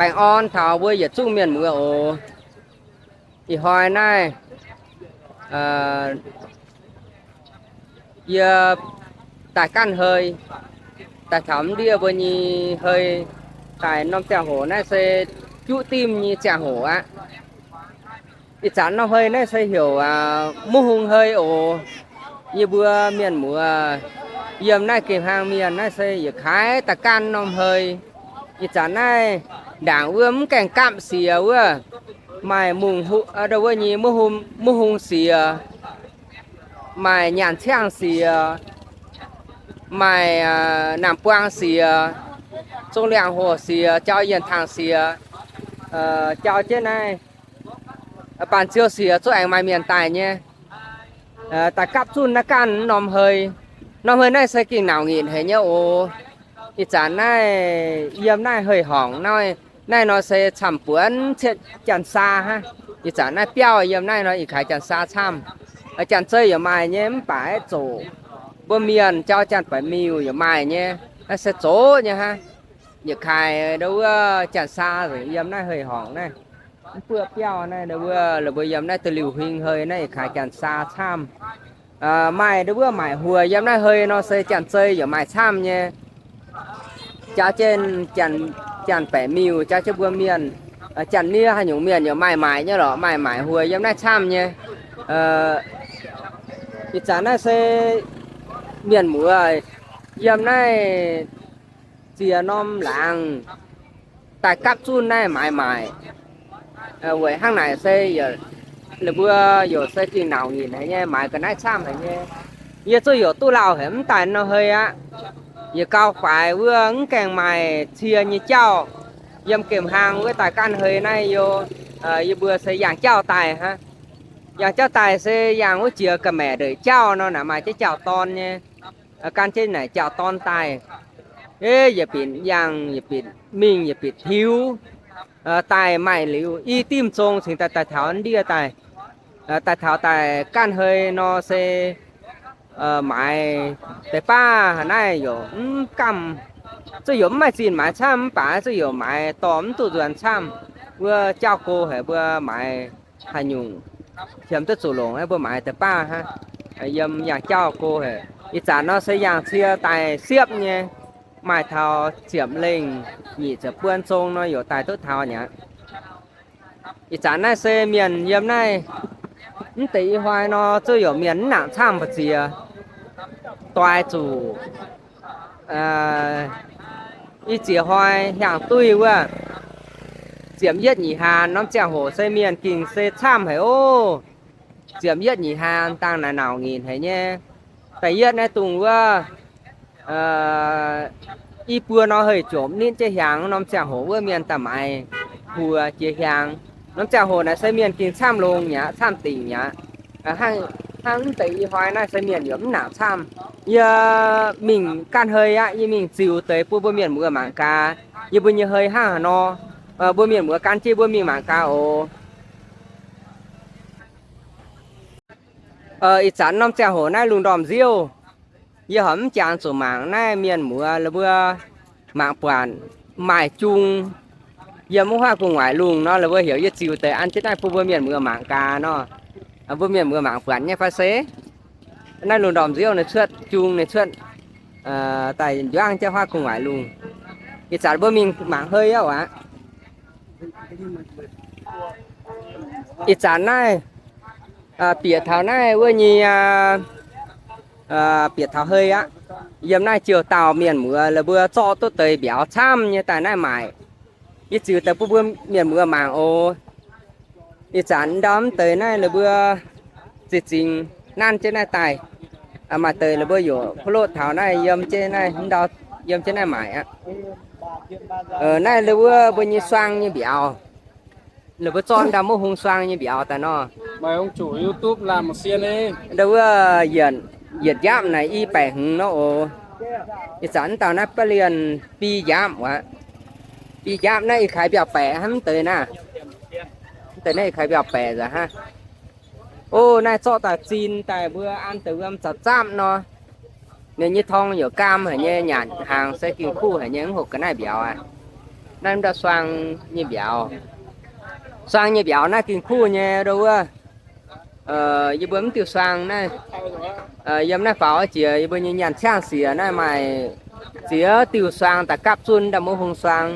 Baengh orn taux mbuo yietc zungv mienh muoz oc. Ih hnoi naaiv yie daaih ganh hei, daaih taux mv ndiev mbuo nyei hei, daaih norm ziangh hoc naaiv se juqv dimv nyei ziangh hoc aqv. Ih zanc norm hei naaiv se heuc muv hung hei oc. Yie mbuo mienh muoz yiem naaiv gengh hlang mienh naaiv se yietc kaaix daaih ganh norm hei. Ih zanc naaiv ndaangc wuov mv gaengh gapv siex wuov, maaih mungh, wuov nyei muv hung siex, maaih nyaanh ciangv siex, maaih naamh buang siex, zong liangh hoc siex, jauv yienh tangh siex, jauv jienv naaiv baan ziou siex, zungv aengx maaih mienh daaih nyei. Daaih gapv zunh naaiv ganh norm hei. Norm hei naaiv se gengh nauc nyitc haic nyei oc. Ih zanc naaiv yiem naaiv hei-horngc naaiv, naaiv nor se camv-buonc cietv janx-saa hnangv. Ih zanc naaiv biauv yiem naaiv nor ih kaaix janx-saa camv. Janx-zei yaac maaih nyei mv baac aeqv, zoqc mbuo mienh jauv janx-baeqc miuc yaac maaih nyei. Naaiv se zoqc nyei hnangv. Yietc kaaix ndo wuov janx-saa nzengc yiem naaiv hei-horngc naaiv. Mv buoqv biauv naaiv ndo wuov, la'buo yiem naaiv da'liuh huing hei naaiv ih kaaix janx-saa camv. Maaih ndo wuov maaic huoc yiem naaiv hei nor se janx-zei yaac maaih camv nyei. Jauv jienv janx-baeqc miuc, jauv jienv mbuo mienh, janx-nie haaix nyungc mienh yaac maaih maaic nyei lorqc, maaih maaic huoc yiem naaiv camv nyei. Ih zanc naaiv se mienh muoz yiem naaiv ziex norm laangz daaih gapv zunh naaiv maaiz maaic. Weic hnangv naaic se la'buo yaac se gengh nauc nyitc haic nyei, maaiz ga'naaiv camv haic nyei. Yie zuqv yaac duqv lauh haic mv daaih nor hei aqv. Yietc gau faix wuov mv gaengh maaih cie nyei jauv. Yiem gemh hlang wuov daaih ganh hei naaiv yie mbuo se yangh jauv daaih hnangv. Yangh jauv daaih se yangh wuov jiex ga'maeqc ndeic jauv nor naaic maaih jienv jauv-dorn nyei. Gan jienv naaic jauv-dorn daaih. Yietc binc yangh, yietc binc mingh, yietc binc tiux. Daaih maaih liuz i dimv zong cingx daaih daaih taux ndiev daaih. Daaih taux daaih ganh hei nor se maaiz deix baav naaiv yaac mv gamh. Zuqv yaac mv maaih zinh maaiz camv mv baac zuqv yaac maaiz dorh mv duqv nzuonx camv. Wuov jauv go haic mbuo maaiz haaix nyungc qiemx duqv zuqc longc mbuo maaiz deix baav hnangv. Yiem yangh jauv go haic. Ih zanc nor se yangh cie daaih siepv nyei, maaih taux ziepc lengh nyic ziepc buon zong nor yaac daaih duqv taux mi'aqv. Ih zanc naaiv se mienh yiem naaiv mv deix i hnoi nor zuqv yaac mienh mv nangc camv mbu'ziex. Doix zuqc i ziex hnoi hiaangx duih wuov, ziepc yietv nyic haan norm ziangh hoc se mienh gengh se camv haic oc. Ziepc yietv nyic haan dangh naaic nauc nyitc haic nyei. Da'yietv naaiv dongh wuov i buo nor hei jomc nitv jienv hiaangx norm ziangh hoc wuov mienh daaih maaiz huox jiex hiaangx. Norm ziangh hoc naaic se mienh gengh camv longx mi'aqv, camv dingc mi'aqv. Hnangv mv deix i hnoi naaiv se mienh yaac mv nangc camv. Yie mingh ganh hei aqv, yie mingh ziux deix bun mbuo mienh muoz mangc gaax yie mbuo nyei hei hnangv haaix nor. Mbuo mienh muoz gan jienv mbuo mingh mangc gaax oc. Ih zanc norm ziangh hoc naaiv lungh ndorm nziouv, yie horpc mv jangx zuqc mangc naaiv mienh muoz la'buo mangc buatc maaih jung yiem wuov huaav gu'nguaaic lungh nor, la'buo heuc yie ziux deix an jienv naaiv bun mbuo mienh muoz mangc gaax nor. Mbuo mienh muoz mangc buatc nyei fai se naaiv lungh ndorm nziouv ninh cuotv jung, ninh cuotv daaih njuangv jienv huaav gu'nguaaic lungh. Ih zanc mbuo mingh mangc hei aqv. Ih zanc naaiv bieqc taux naaiv wuov nyei, bieqc taux hei aqv. Yiem naaiv jiouh dauh mienh muoz la'buo zorqv duqv deix mbiauz camv nyei daaih naaiv maaic. Yie ziux deix bun mbuo mienh muoz mangc oc. Ih zanc ndau mv deix naaiv la'buo zinh zingx nanv jienv naaiv daaih. Maaih deix la'buo yaac kuv loqv taux naaiv yiem jienv naaiv, ndau yiem jienv naaiv maaic aqv. Naaiv la'buo mbuo nyei suang nyei mbiauz. La'buo zorqv ndau muv hung suang nyei mbiauz daaih nor. Ndau wuov yietc njaapv naaic i baeqc hmz nor oc. Ih zanc mv dauh naaiv ba'lienh bi njaapv aqv. Bi njaapv naaiv ih kaaix mbiauz baeqc hnangv mv deix naaiv. Mv deix naaiv ih kaaix mbiauz baeqc nzengc hnangv. O, naaiv zorqv daaih zin daaih mbuo an deix wuom zaux zapv nor. Ninh nyei torng yaac gaam haic nyei, nyanc hnaangx se gengh kuv haic nyei, mv hoqc ga'naaiv mbiauz aqv. Naaiv ndau suang nyei mbiauz. Suang nyei mbiauz naaiv ging kuv nyei ndo wuov. Yie mbuo mv diuh suang naaiv, yiem naaiv faaux jiex yie mbuo nyei nyaanh ciangv siec naaiv maaih ziex diuh suang daaih gapv zunv ndau muv hung suang.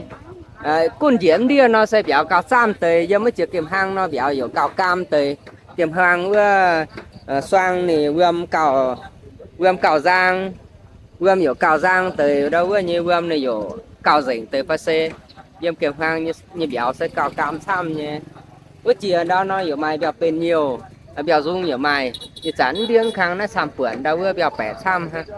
Gunv njiec mv ndiev nor se mbiauz gauh zaamv deix, yiem wuov jiex gemh hlang nor mbiauz youc gauh gaam deix. Gemh hlang wuov suang ninh wuom gauh, wuom gauh nzang, wuom youc gauh nzang deix, ndo wuov nyei wuom ninh youc gauh nzengc deix fai se yiem gemh hlang nyei mbiauz se gauh gaam camv nyei. Wuov jiex ndau nor youc maaih mbiauz benx nyouh, mbiauz nzung youc maaih. Ih zanc mv ndiev kang naaiv camv buonc, ndau wuov mbiauz baeqc camv hnangv.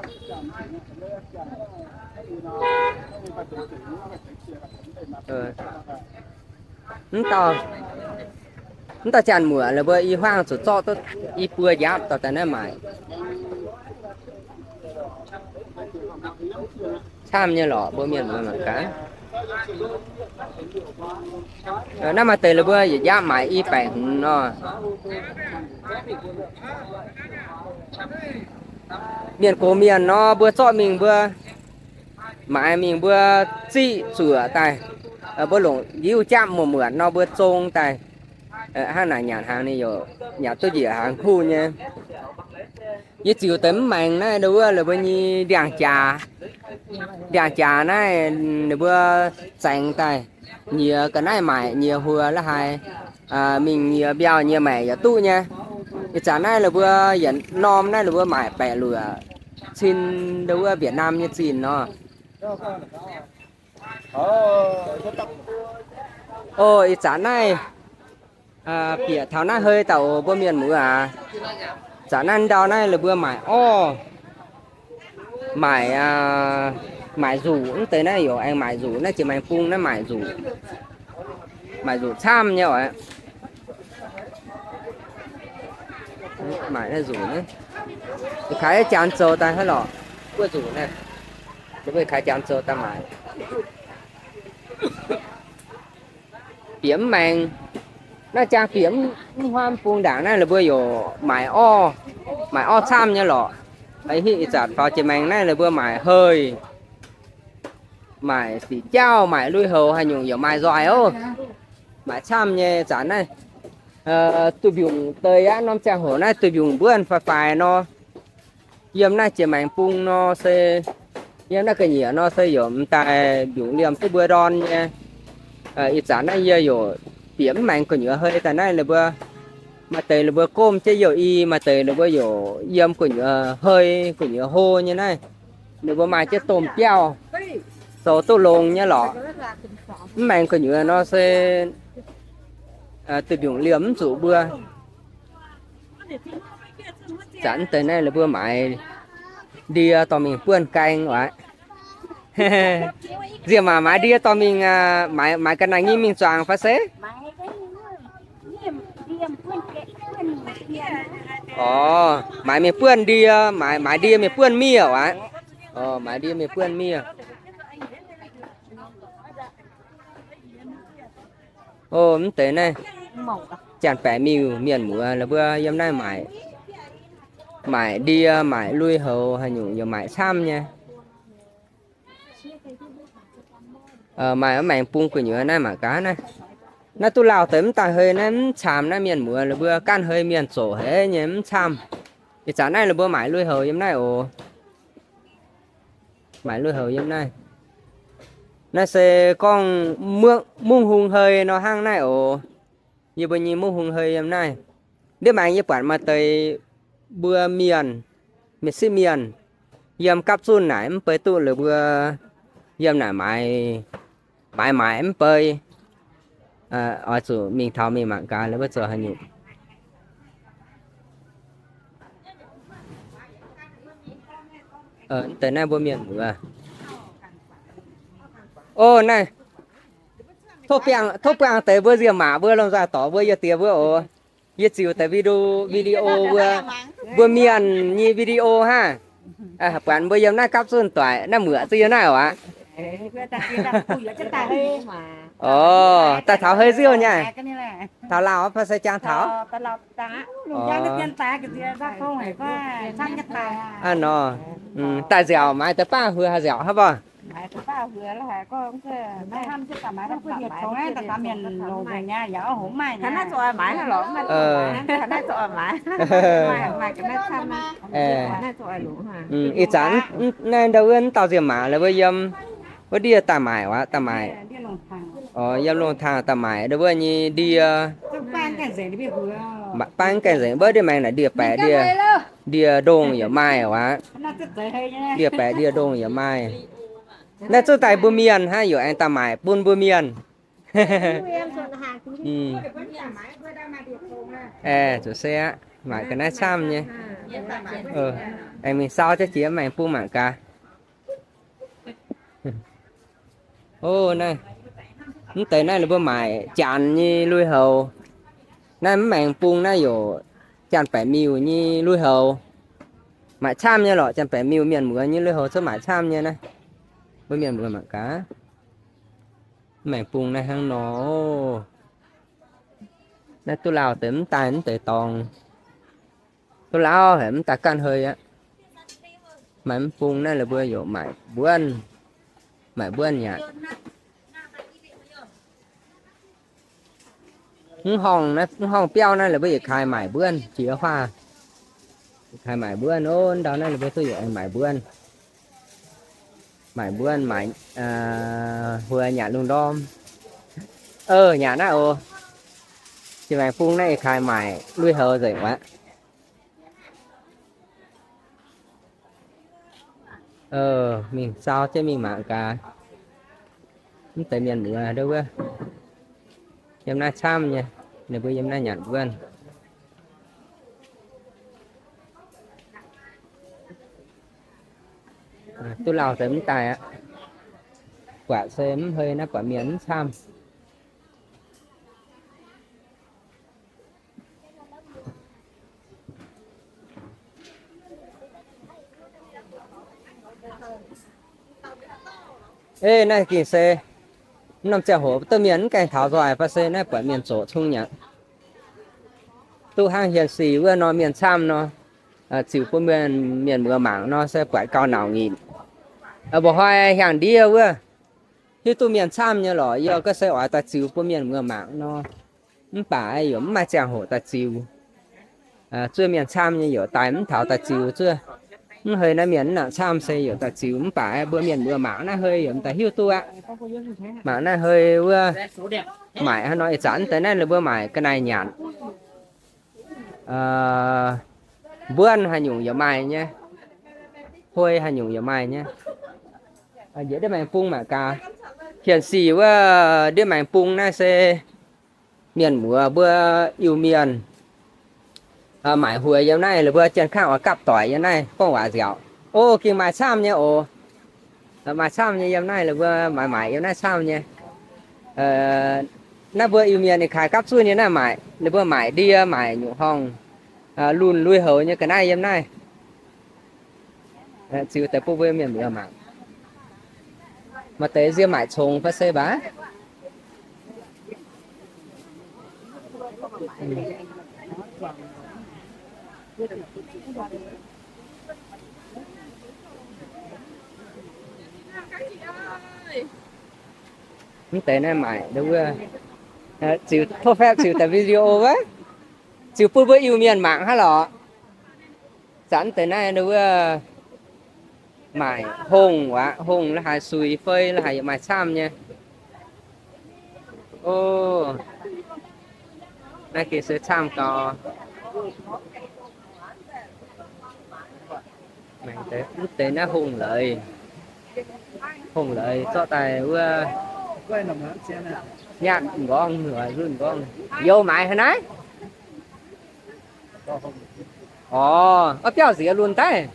Mv dauh, mv dauh janx-muoc la'buo i hmuangv zuqc zorqv duqv i buo njaapv dorh daaih naaiv maaic. Camv nyei lorqc, mbuo mienh muoz mangc gaax. Naaiv maaih deix la'buo yietc njaapv maaic i baeqc hmz nor. Mienh gox mienh nor, mbuo zorqv mingh mbuo maaiz mingh mbuo ziqv zuoqc daaih, mbuo longc ndiuv japv muonc muonc nor mbuo zong daaih. Hnangv naaic nyanc hnaangx ninh youc nyanc duqv njiec hnaangx kuv nyei. Yie ziux deix mv maengx naaiv ndo wuov la'buo nyei ndiangx-jaax. Ndiangx-jaax naaiv ninh mbuo zaengx daaih, nyiex ga'naaiv maaic, nyiex huox la'haaix, mingh nyiex mbiauh nyiex maengc yaac duqv nyei. Ih zanc naaiv la'buo yietc norm naaiv la'buo maaic baeqc luoqc cin ndo wuov Việt Nam nyei zinh nor. O, ih zanc naaiv bieqc taux naaiv hei daaih oc, mbuo mienh muoz aac. Zanc naaiv ndau naaiv la'buo maaic orv, maaic, maaic nzuqc, mv deix naaiv youc aengx maaic nzuqc, naaiv jiex maengx bung naaiv maaic nzuqc. Maaic nzuqc camv nyei oc. Maaic naaiv nzuqc, kaaix janx zoux daaih hnangv lorqc. Wuov nzuqc naaiv, mbuo kaaix janx zoux daaih maaic. Bieqc mv maengx, naaiv jang bieqc mv huaam bung ndaangc naaiv la'buo youc maaic orv, maaic orv camv nyei lorqc. Hitv ih zanc faaux jiex maengx naaiv la'buo maaic hei, maaic sic jauv, maaic lui-houx haaix nyungc youc maaih nzoih oc. Maaic camv nyei zanc naaiv. Duih mbiungc deix aqv, norm ziangh hoc naaiv duih mbiungc mbuonv faix-faix nor. Yiem naaiv jiex maengx bung nor se, yiem naaiv ga'nyiec nor se youc m'daaih mbiungc liemh duqv mbuo ndorn nyei. Ih zanc naaiv yie youc bieqc mv maengx gu'nyuoz hei daaih naaiv la'buo. Maaih deix la'buo gomv jienv youh i, maaih deix la'buo youc yiem gu'nyuoz hei, gu'nyuoz hlo nyei naaiv. Ninh mbuo maaih jienv domh biauv, zoux duqv longx nyei lorqc. Mv maengx gu'nyuoz nor se duih mbiungc liemh mv zuqc mbuo. Zanc deix naaiv la'buo maaiz ndie dorh mingh buonv gaeng oc. Nziemc maac maaiz ndie dorh mingh, maaiz ga'naaiv nyei mingh zuangx fai se? Orv, maaiz mingh buonv ndie, maaiz ndie mingh buonv miev oc. Orv, maaiz ndie mingh buonv miev. O, mv deix naaiv janx-baeqc miuc mienh muoz la'buo yiem naaiv maaic, maaic ndie, maaic lui-houx haaix nyungc yaac maaic camv nyei. Maaih mv maengx bung gu'nyuoz naaiv mangc gaax naaiv. Naaiv duqv lauh deix mv daaih hei naaiv mv camv naaiv mienh muoz la'buo ganh hei mienh zoqc haic nyei mv camv. Ih zanc naaiv la'buo maaic lui-houx yiem naaiv oc. Maaic lui-houx yiem naaiv. Naaiv se gorngv mungv hung hei nor hnangv naaiv oc. Yie mbuo nyei mungv hung hei yiem naaiv. Ndiev maengx yie buatc maaih deix mbuo mienh, mienh sieqv mienh, yiem gapv zunv naaic mv bei duqv la'buo yiem naaic maaiz, maaiz maaic mv bei. Oix zuqc mingh taux mingh mangc gaax la'buo zoux haaix nyungc. Deix naaiv mbuo mienh muoz. O, naaiv tov buangh deix mbuo nziemc maac mbuo lomh nzoih dorc mbuo yie diex mbuo oc. Yie ziux deix video, video mbuo, mbuo mienh nyei video hnangv. Buatc mbuo yiem naaiv gapv zunv doic, naaiv muoc zuqc yiem naaiv oc aqv. O, daaih taux hei nziouv nyei. Taux lauh fai se jangx taux? Aa nor, daaih nziaauc maaiz deix baav huaax nziaauc hnangv mbuo. Ih zanc naaiv ndau wuov mv dauh nziemc mangc la'buo yiem wuov ndiev daaih maaic waac, daaih maaic. Yiem lungh taang daaih maaic ndau wuov nyei ndie. Baav gaengh nzengc, baav ndiev maengx naaic ndie-baeqc ndie, ndie-ndongh yaac maaih waac. Ndie-baeqc ndie-ndongh yaac maaih. Naaiv zungv daaih mbuo mienh hnangv, yaac aengx daaih maaic bun mbuo mienh. Zuqc se aqv, maaic ga'naaiv camv nyei. Aengx mingh sau jaav jiex maengx bung mangc gaax. O, naaiv, mv deix naaiv ninh mbuo maaic janx nyei lui-houx. Naaiv mv maengx bung naaiv yaac janx-baeqc miuc nyei lui-houx. Maaic camv nyei lorqc, janx-baeqc miuc mienh muoz nyei lui-houx cuotv maaic camv nyei naaiv. Mbuo mienh muoz mangc gaax. Mv maengx bung naaiv hnangv nor. Naaiv duqv lauh deix mv daaih mv deix dorngx. Duqv lauh haic mv daaih ganh hei aqv. Maaih mv bung naaiv la'buo yaac maaic mbuonv, maaic mbuonv nyanc. Mv horngh, mv horngh biauv naaiv la'buo yietc kaaix maaic mbuonv jiex huaav. Kaaix maaic mbuonv, o, ndau naaiv la'buo duqv yietc maaic mbuonv. Maaic mbuonv, maaic hueix nyanc lungh ndorm. Nyanc naaiv oc. Jiex maengx bung naaiv yietc kaaix maaic lui-houx nzengc aqv. Mingh sau jienv mingh mangc gaax. Mv deix mienh muoz ndau wuov yiem naaiv camv nyei, ninh mbuo yiem naaiv nyanc mbuonv. Duqv lauh deix mv daaih aqv. Buatc se mv hei naaiv buatc mienh mv camv. Ei, naaiv gengh se mv norm ziangh hoc duqv mienh mv gaengh taux nzoih fai se naaiv buatc mienh zoqc cung nyei. Duqv hnangv hienx sic wuov nor mienh camv nor, ziux bun mienh, mienh muoz mangc nor se buatc gauh nauc nyitc. Mbuo hnoi hiaangx ndiev wuov, hiuv duqv mienh camv nyei lorqc, yie gorngv se oix daaih ziux bun mienh muoz mangc nor, mv baac yaac mv maaih ziangh hoc daaih ziux. Zuov mienh camv nyei yaac daaih mv taux daaih ziux zuov. Mv hei naaiv mienh mv nangc camv se yaac daaih ziux, mv baac mbuo mienh muoz mangc naaiv hei yaac m'daaih hiuv duqv aqv. Mangc naaiv hei wuov maaic haaix nor, ih zanc deix naaiv ninh mbuo maaic ga'naaiv nyanc. Mbuonv haaix nyungc yaac maaih nyei, huei haaix nyungc yaac maaih nyei. Njiec ndiev maengx bung mangc gaax. Hienx sic wuov ndiev maengx bung naaiv se mienh muoz mbuo Iu-Mienh maaic hueix yiem naaiv, la'buo mbuo jian kangv oix gapv doic yiem naaiv gorngv waac nziaauc. O, gengh maaih camv nyei oc. Maaih camv nyei yiem naaiv, la'buo maaic maaic yiem naaiv camv nyei. Naaiv mbuo Iu-Mienh ninh kaaix gapv zunh nyei naaiv maaic, ninh mbuo maaic ndie, maaic nyungc horngh, lunh lui-houx nyei ga'naaiv yiem naaiv. Ziux deix bun mbuo mienh muoz mangc. Maaih deix nzie maaic congx fai se mv baac mv deix naaiv maaic ndau wuov, ziux tov phép ziux deix video wuov, ziux bun mbuo Iu-Mienh mangc hnangv lorqc. Zanc deix naaiv ndau wuov maaic hongh aqv, hongh la'haaix suix fei la'haaix yaac maaih camv nyei. O, naaiv gengh se camv gau. Mv deix naaiv hongh leiz, hongh leiz zorqv daaih wuov nyaatv nqorngv, lunh nqorngv. Youz maaic haaix naaiv? Orv, wuov biauv nziex lunh daaih.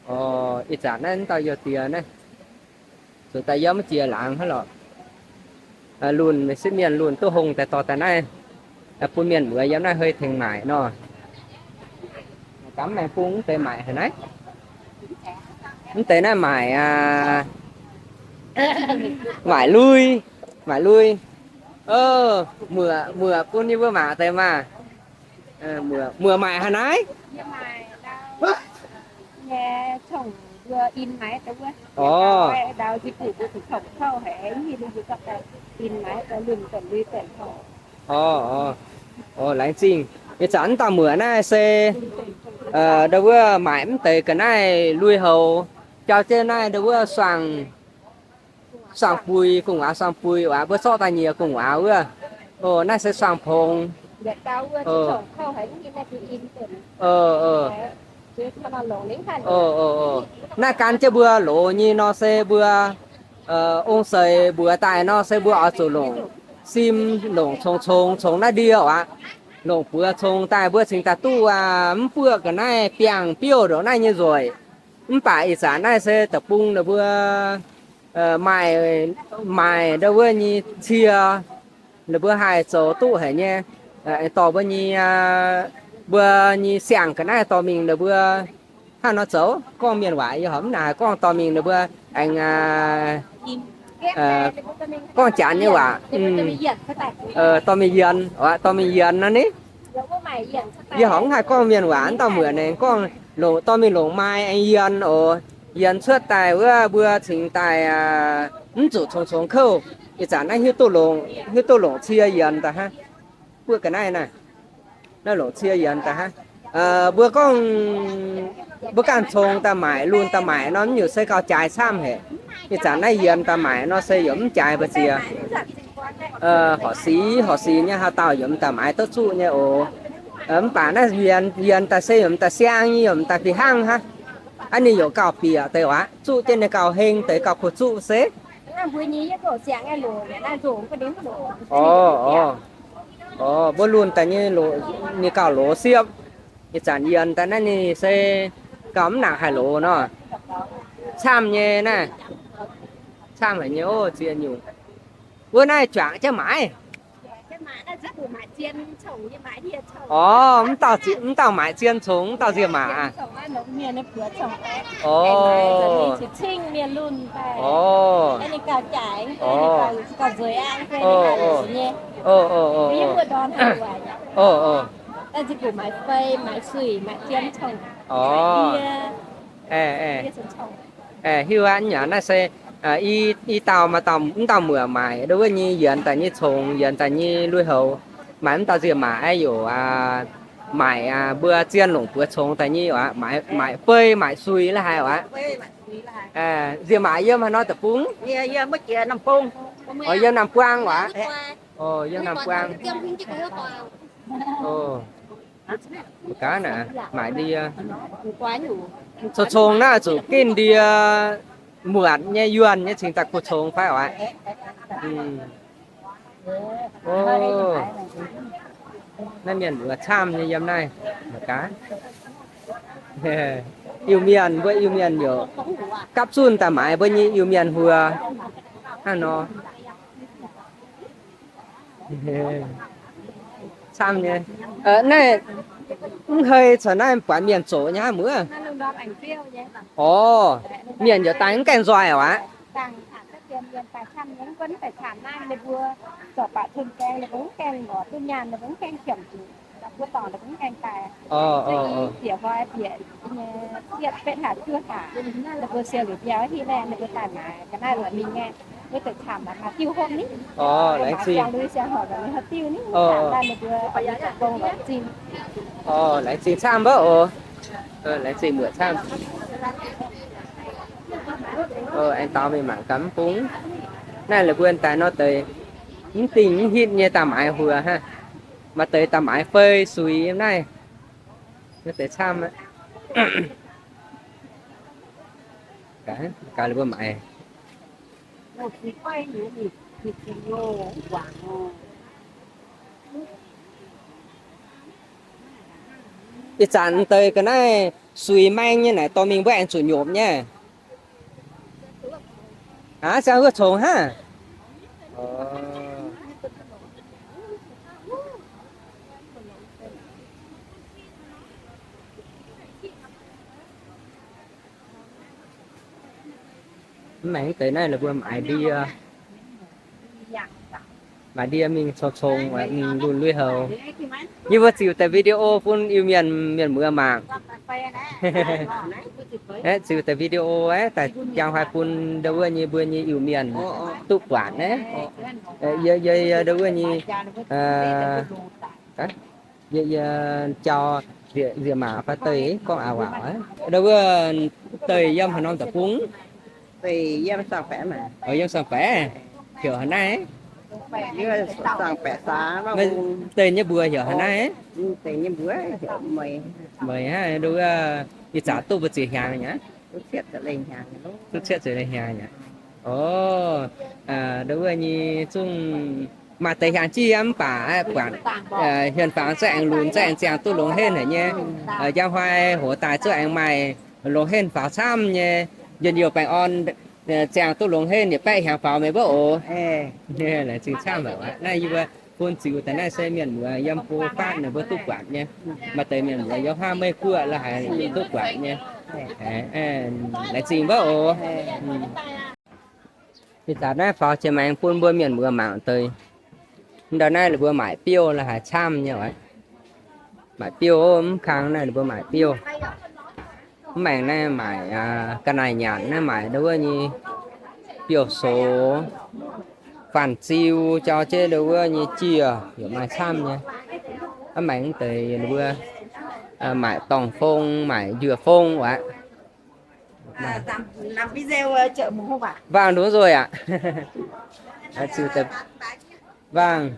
Orv, ih zanc naaiv mv dauh youh diex naaiv, zuqc daaih yiem jiex laangz hnangv lorqc. Lunh, meih sipv mienh lunh duqv hongh daaih dorh daaih naaiv, bun mienh muoz yiem naaiv hei tengx maaic nor. Gamv maengx bung mv deix maaic haaix naaiv? Mv deix naaiv maaic, maaic lui, maaic lui. Muoc, muoc bun yie mbuo mangc deix maah. Muoc maaic haaix naaiv? Orv, orv, laengz zingh. Ih zanc mv dauh muoc naaiv se ndau wuov maaic mv deix ga'naaiv lui-houx, jauv jienv naaiv ndau wuov suangx, suangx buix, gu'nguaaz suangx buix aqv, mbuo zorqv daaih nyiex gu'nguaaz wuov. Naaiv se suangx pongx. Naaiv gan jienv mbuo loz nyei nor se mbuo ong-seix mbuox daaih nor se mbuo oix zuqc longc sim, longc congx-congx, congx naaiv ndie aqv. Longc buoz congx daaih mbuo cingx daaih duqv aqv. Mv buoqv ga'naaiv biangh biouv ndongc naaiv nyei nzueic. Mv baac ih zanc naaiv se deic-bung ninh mbuo maaih, maaih ndau wuov nyei cie, ninh mbuo haih zoux duqv haic nyei. Aengx dorh mbuo nyei, mbuo nyei siang ga'naaiv dorh mingh ninh mbuo hnangv nor zoux. Gorngv mienh waac yie horpc mv nangc haaix gorngv, dorh mingh ninh mbuo aengx gorngv Janx nyei waac, dorh mingh yienx, dorh mingh yienx nor ni. Yie horpc mv haih gorngv mienh waac, mv dauh muoc ninh gorngv, longc, dorh mingh longc mai aengx yienx oc. Yienx cuotv daaih wuov mbuo cingx daaih mv zuqc congx-congx kouv. Ih zanc naaiv hiuv duqv longc, hiuv duqv longc cie yienx daaih hnangv. Buoqv ga'naaiv naaiv, naaiv longc cie yienx daaih hnangv. Mbuo gorngv mbuo ganh congx daaih maaic, lunh daaih maaic nor mv nyungc se gauh jaaix camv haic. Ih zanc naaiv yienx daaih maaic nor se yaac mv jaaix mbu'ziex. Horqc sic horqc sic nyei haaix dauh yaac mv daaih maaiz duqv zuqv nyei oc. Mv baac naaiv yienx, yienx daaih se yaac mv daaih siang nyei, yaac mv daaih fih hnangv hnangv. Aa, ninh yaac gauh bieqc deix aqv, zuqv jienv ninh gauh heng deix, gauh kuh zuqv se. Orv, orv, mbuo lunh daaih nyei, ninh gauh loz siepv. Ih zanc yienx daaih naaiv ninh se gauh mv nangc haih loz nor. Camv nyei naaiv. Camv haic nyei oc, ziex nyungc. Wuov naaiv juangc jienv maaiz. Orv, mv dauh, mv dauh maaiz zien congx, mv dauh nziemc maac aqv. Orv, orv, orv, orv, orv, orv. Hiuv aqv, naaiv se i dauh maaih dauh, mv dauh muoc maaic ndau wuov nyei yienx daaih nyei congx, yienx daaih nyei lui-houx, maaiz mv dauh nziemc maac aqv, yaac maaic mbuo zien longc buoz congx daaih nyei oc, maaic fei maaic suix la'haaix oc. Nziemc maac yiem haaix nor deic-bung? Yiem Nam Buang oc. Yiem Nam Buang. Gaax naaic maaic ndie. Cong-cong naaiv zuqc ginv ndie muotc nyei yuonh nyei cingx daaih kuh congx fai oc. Naaiv mienh mbuox camv nyei yiem naaiv. Gaax, Iu-Mienh, mbuo Iu-Mienh yaac gapv zunh daaih maaiz mbuo nyei Iu-Mienh huox hnangv nor. Camv nyei. Naaiv mv hei caux naaiv buatc mienh zoqc nyei hnangv muoz. Orv, mienh yaac daaih mv gaengh nzoih oc aqv. Orv, laengz zingh. Orv, laengz zingh camv mbuo oc. Laengz zingh muoc camv. Aengx daux mingh mangc gaax mv bung. Naaiv la'buo daaih nor deix mv dingh mv hitv nyei daaih maaiz huox hnangv. Maaih deix daaih maaiz fei suix naaiv. Deix camv aqv. Gaax la'buo maaiz. Ih zanc deix ga'naaiv suix maeng nyei naaic dorh mingh mbuo aengx zuqc nyopc nyei. Aa, siang wuov congx hnangv. Mv maengx deix naaiv la'buo maaiz ndie. Maaih ndie mingh cong-cong, mingh lunx lui-houx. Yie mbuo ziux deix video bun Iu-Mienh mienh muoz mangc. Aeqv, ziux deix video aeqv, daaih jangx haiz bun ndau wuov nyei mbuo nyei Iu-Mienh duqv buatc naaiv. Yie, yie, yie ndau wuov nyei, yie, yie jauv nzieqc maac fai deix gorngv aax waac. Ndau wuov deix yiem haaix norm deic-bung? Yiem Song Baeqc. Heuc haaix naaiv? Deix nyei mbuox heuc haaix naaiv? Meih hnangv ndau wuov ih zanc duqv mbu'ziex hnyangx nyei? Duqv cietv ziepc leih hnyangx nyei. O, ndau wuov nyei zungv maaih deix hnyangx jiex mv baac buatc hien-fangx za'gengh lunx, za'gengh ziangh duqv longx henv haic nyei. Njang hnoi hoz daaih zungv aengx maaih longx henv faaux camv nyei. Njien-youh baengh orn ziangh duqv longx henv yietc baeqv hnyangx faaux meih mbuo oc. Laengz zingh camv haic. Naaiv yie mbuo bun ziux daaih naaiv se mienh muoz yiem go fatv ninh mbuo duqv buatc nyei. Maaih deix mienh muoz yiem haav meiv guoqv la'haic duqv buatc nyei. Laengz zingh mbuo oc. Ih zanc naaiv faaux jiex maengx bun mbuo mienh muoz mangc deix. Ndau naaiv ninh mbuo maaic biouv la'haic camv nyei oc. Maaic biouv, mv kang naaiv ninh mbuo maaic biouv. Mv maengx naaiv maaic ga'naaiv nyanc, naaiv maaic ndau wuov nyei biouv-soux, fanh ziu, jauv jienv ndau wuov nyei jieh yaac maaih camv nyei. Mv maengx deix ninh mbuo maaic dorngh fong, maaic njuov fong aqv. Vang đúng rồi ạ. Vang.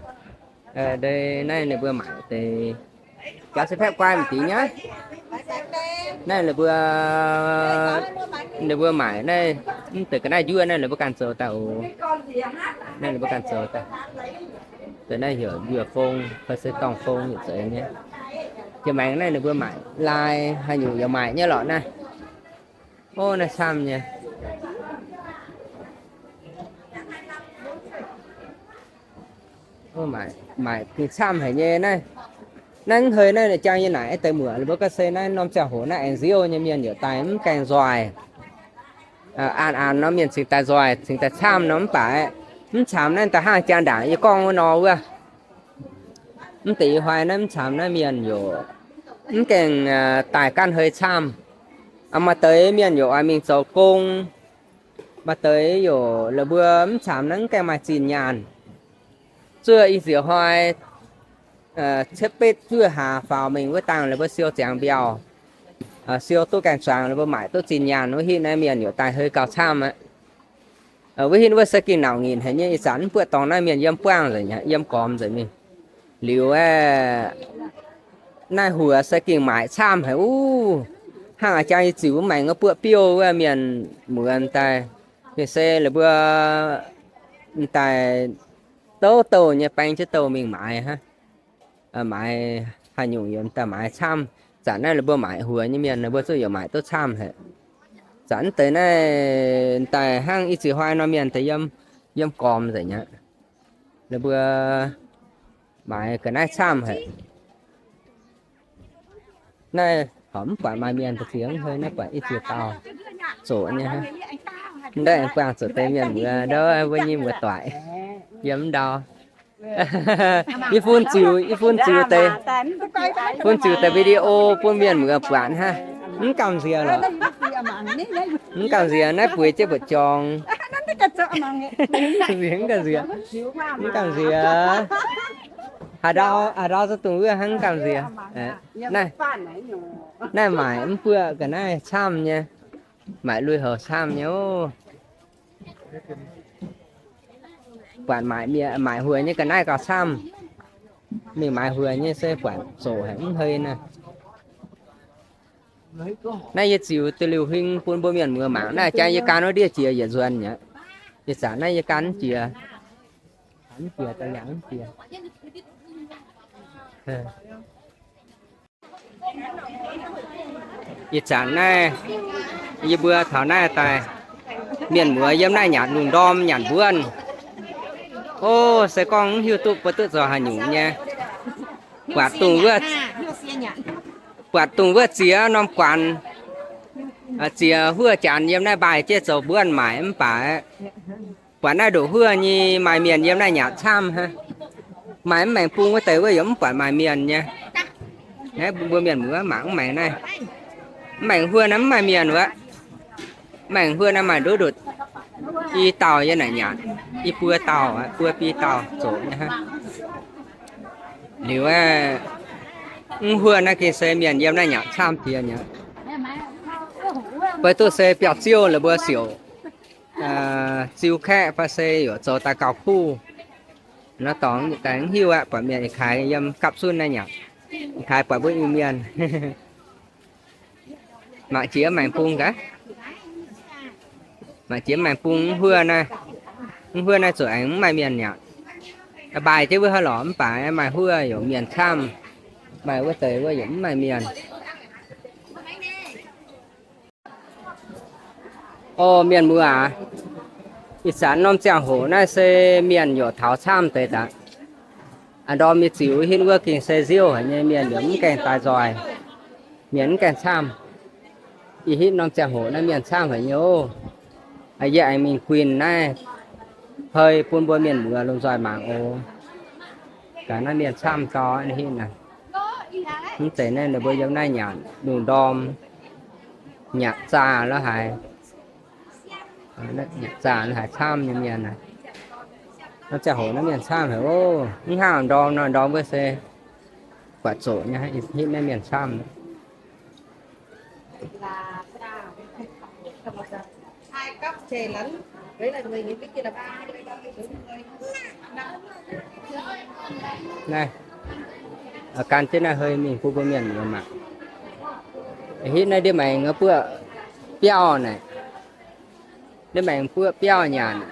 Naaiv ninh mbuo maaic deix, gaax se phepv guai mv deix nyei. Naaiv ninh mbuo, ninh mbuo maaic naaiv, mv deix ga'naaiv njuov naaiv ninh mbuo ganh zoux daaih oc. Naaiv ninh mbuo ganh zoux daaih. Deix naaiv heuc njuov fong, fai se dorngh fong yietc zeiz nyei. Jiex maengx naaiv ninh mbuo maaic lai haaix nyungc yaac maaic nyei lorqc naaiv. Ov, naaiv camv nyei. Maaic, maaic gengh camv haic nyei naaiv. Naaiv mv hei naaiv jang yie naaic deix muoc, ninh mbuo gorngv se naaiv norm ziangh hoc naaiv aengx nziouv nyei mienh yaac daaih mv gaengh nzoih. An an norm mienh cingx daaih nzoih, cingx daaih camv nor mv baac mv camv naaiv daaih hnangv jaa ndaangc yie gorngv wuov nor wuov. Mv deix ih hnoi naaiv mv camv naaiv mienh yaac mv gaengh daaih gan hei camv. Maaih deix mienh yaac oix mingh zoux gong. Maaih deix yaac la'buo mv camv naaiv mv gaengh maaih zinh nyaanh. Zuov ih nziex hnoi cietv betv zuov hlaax faaux mingh wuov dangh la'buo siou ziangx mbiauh, siou duqv gaengh zuangx la'buo maaic duqv zinh nyaanh wuov hitv naaiv mienh yaac daaih hei gauh camv aqv. Wuov hitv wuov se gengh nauc nyitc haic nyei, ih zanc mv buoqv dorngx naaiv mienh yiem buangh nzengc, yiem gormx nzengc mingh. Liuz aeqv, naaiv huox se gengh maaic camv haic uv. Hnangv a'jang yie ziux wuov maengx wuov buoqv biouv wuov mienh muoz daaih, mienh se la'buo daaih douc douc nyei baeng jienv douh mingh maaiz hnangv. Maaiz haaix nyungc yiem daaih maaiz camv. Zanc naaiv la'buo maaic huox nyei mienh la'buo zuqc yaac maaic duqv camv haic. Zanc mv deix naaiv daaih hnangv ih ziex hnoi nor mienh daaih yiem, yiem gormx nzengc aqv. La'buo maaiz ga'naaiv camv haic. Naaiv horpc mv buatc maaih mienh daaih ziex mv hei, naaiv buatc ih ziex dauh zoqc nyei hnangv. Ndau aengx buangh zuqc deix mienh muoz, ndau mbuo nyei muoz-doic yiem ndau. Yie fun ziux, yie fun ziux deix, fun ziux deix video bun mienh muoz buatc hnangv. Mv gamh nziex lorqc. Mv gamh nziex naaiv bueix jienv mbu'jorngx. Nziex mv gamh nziex. Mv gamh nziex. Haaix ndau, haaix ndau za'gengh dungx wuov hnangv mv gamh nziex. Naaiv, naaiv maaic mv buoqv ga'naaiv camv nyei. Maaic lui-houx camv nyei ov. Buatc maaic, maaic huox nyei ga'naaiv gauh camv. Mingh maaiz huox nyei se buatc zoqc haic mv hei naaiv. Naaiv yie ziux deix liuh huing bun mbuo mienh muoz mangc. Naaiv jang yie gan wuov ndiev jiex yietc nzuonx mi'aqv. Ih zanc naaiv yie gan mv jiex. Ih zanc naaiv yie mbuo taux naaiv daaih, mienh muoz yiem naaiv nyanc lungh ndorm nyanc mbuonv. O, se gorngv mv hiuv duqv mbuo duqv zoux haaix nyungc nyei. Buatc dungh wuov, buatc dungh wuov ziex norm guanx, ziex huoqv janx yiem naaiv mbaih jienv zoux mbuonv maaic mv baac Buatc naaiv ndoqc huov nyei maaih mienh yiem naaiv nyanc camv hnangv. Maaih mv maengx bung wuov deix wuov yaac mv buatc maaih mienh nyei. Naaiv mbuo mienh muoz mangc mv maengx naaiv. Mv maengx huov naaiv mv maaih mienh wuov. Mv maengx huov naaiv maaih nduqc nduqc i dauh yiem naaic nyanc, i buo dauh, buo biei dauh zoqc nyei hnangv. Liuz, mv huov naaiv gengh se mienh yiem naaiv nyanc camv diex nyei. Beiv duqv se biauv-ziouv la'buo siouc ziux kaeqv fai se yaac zoux daaih gauh kuv. Nor dorngx daaih mv hiuv aqv, buatc mienh ih kaaix yiem gapv zunv naaiv nyanc, ih kaaix buatc mbuo Iu-Mienh. Mangc jiex maengx bung gaax. Mangc jiex maengx bung mv huov naaiv, mv huov naaiv zuqc aengx mv maaih mienh nyanc. Mbaaih jienv wuov hnangv lorqc, mv baac maaih huov yaac mienh camv, maaih wuov deix wuov yaac mv maaih mienh. O mienh muoz aac, ih zanc norm ziangh hoc naaiv se mienh yaac taux camv deix daaih. A'ndorm nyei ziux hitv wuov gengh se nziouv haic nyei, mienh yaac mv gaengh daaih nzoih, mienh mv gaengh camv. Ih hitv norm ziangh hoc naaiv mienh camv haic nyei oc. Yie aengx mingh guinh naaiv hei bun mbuo mienh muoz lomh nzoih mangc oc. Gaax naaiv mienh camv gau hitv naaiv. Mv zeiz naaiv ninh mbuo yiem naaiv nyanc lungh ndorm, nyanc zaah lorz haaix, nyanc zaah lorz haaix camv nyei mienh. Norm ziangh hoc naaiv mienh camv haic oc. Mv hnangv ndorm nor, ndorm wuov se buatc zoqc nyei, hitv naaiv mienh camv. Naaiv, gan jienv naaiv hei mingh bun mbuo mienh muoz mangc. Hitv naaiv ndiev maengx buoqv biauv naaic, ndiev maengx buoqv biauv nyanc,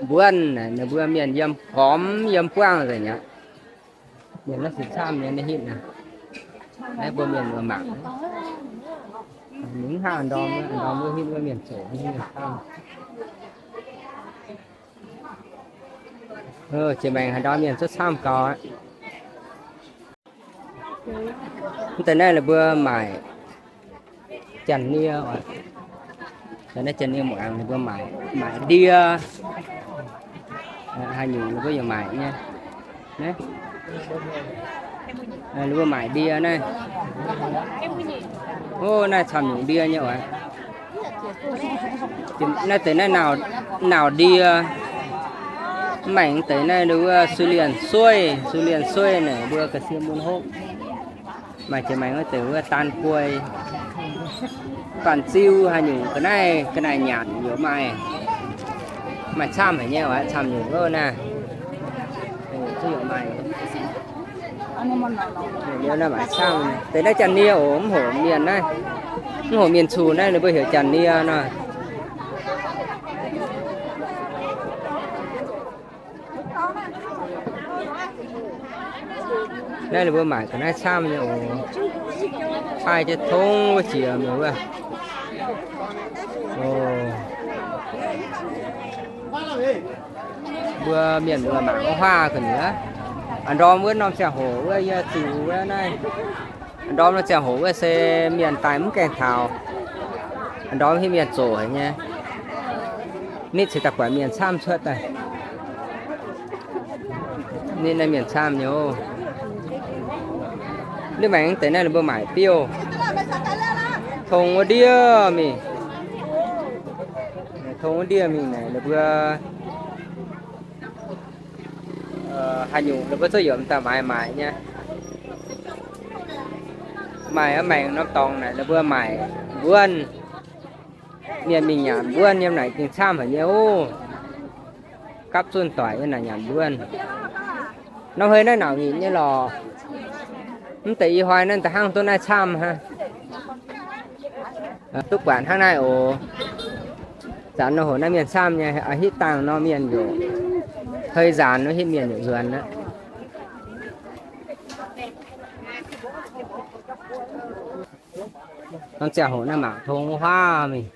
mbuonv naaic, ninh mbuo mienh yiem gormx yiem buangv nzengc aqv. Mienh naaiv se camv nyei naaiv hitv naaiv. Naaiv mbuo mienh muoz mangc. Mv hnangv ndorm, ndorm wuov hitv wuov mienh zoqc, mienh camv. Jiex maengx haaix ndau mienh cuotv camv gau aqv. Mv deix naaiv ninh mbuo maaic janx-nie oc. Naaiv janx-nie muangx ninh mbuo maaic, maaic ndie, haaix nyungc ninh mbuo yaac maaic nyei. Naaiv, ninh mbuo maaic ndie naaiv. O, naaiv camv nyungc ndie nyei oc. Naaiv deix naaiv nauc ndie. Mv maengx deix naaiv wuov su lienh sueiv, su lienh sueiv naaic mbuo ga'sie mun hopv. Maaih jiex maengx wuov deix wuov daan guei, banh ziu haaix nyungc ga'naaiv, ga'naaiv nyanc yaac maaih. Maaih camv haic nyei oc, camv nyungc wuov naaiv. Zuqc yaac maaih. Liuz naaiv maaih camv deix naaiv janx-nie oc, mv hoc mienh naaiv, mv hoc mienh zuqc naaiv ninh mbuo heuc janx-nie nor. Naaiv ninh mbuo maaic ga'naaiv camv nyei oc. Paaiv jienv tong wuov jiex mingh wuov. Mbuo mienh mbuo mangc wuov huaav ga'nyuoz. A'ndorm wuov norm ziangh hoc wuov yie ziux wuov naaiv. A'ndorm norm ziangh hoc wuov se mienh daaih mv gaengh taux. A'ndorm hitv mienh zoqc haic nyei. Nitv cingx daaih buatc mienh camv cuotv daaih. Nitv naaiv mienh camv nyei oc. Ndiev maengx deix naaiv ninh mbuo maaic biouv. Tong wuov ndiev mingh. Tong wuov ndiev mingh naaic ninh mbuo haaix nyungc ninh mbuo zuqc yiem daaih maaiz maaic nyei. Maaih maengx norm dorngx naaic ninh mbuo maaic mbuonv. Mienh mingh nyanc mbuonv yiem naaic gengh camv haic nyei oc. Gapv zunh doic yiem naaic nyanc mbuonv. Norm hei naaiv nauc nyitc nyei lorqc. Mv deix ih hnoi naaiv da'hnangv duqv naaiv camv hnangv. Duqv buatc hnangv naaiv oc. Zanc nor hoc naaiv mienh camv nyei, hitv dangh nor mienh yaac, hei nzaanx nor hitv mienh yaac nzuonx aqv. Norm ziangh hoc naaiv mangc tong huaav mingh.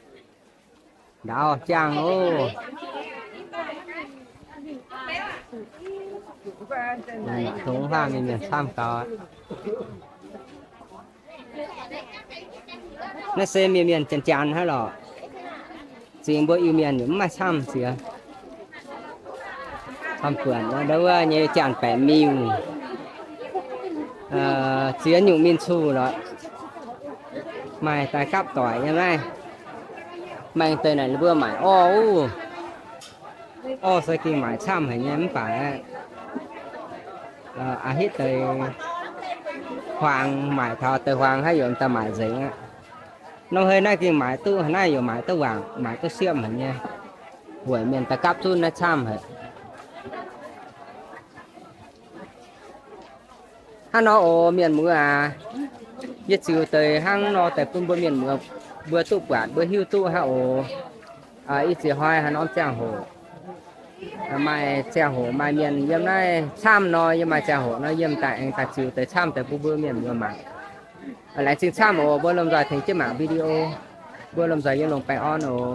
Ndaauv jangh oc. Mangc tong huaav mingh mienh camv gau aqv. Naaiv se mienh mienh janx janx hnangv lorqc. Zingx mbuo Iu-Mienh yaac mv maaih camv ziex. Buatc ndau wuov nyei janx-baeqc miuh, ziex nyungc mingh cuh lorqc, maaih daaih gapv doic nyei naaiv. Maengx deix naaic ninh mbuo maaic orv, orv se gengh maaic camv haic nyei mv baac a'hitv deix huaangx maaic taux deix huaangx haaix yaac daaih maaic nzengc aqv. Norm hei naaiv gengh maaic duqv, naaiv yaac maaic duqv waangc, maaic duqv siepv haic nyei. Weic mienh daaih gapv zunv naaiv camv haic. Hnangv nor oc mienh muoz aac, yie ziux deix hnangv nor daaih bun mbuo mienh muoz mbuo duqv buatc, mbuo hiuv duqv hnangv oc. Ih ziex hnoi haaix norm ziangh hoc maaih ziangh hoc maaih mienh yiem naaiv camv nor, yie maaih ziangh hoc nor yie m'daaih aengx daaih ziux deix camv deix bun mbuo mienh muoz mangc. Laengz zingh camv oc. Mbuo lomh nzoih tengx jienv mangc video. Mbuo lomh nzoih yiem longx baengh orn oc.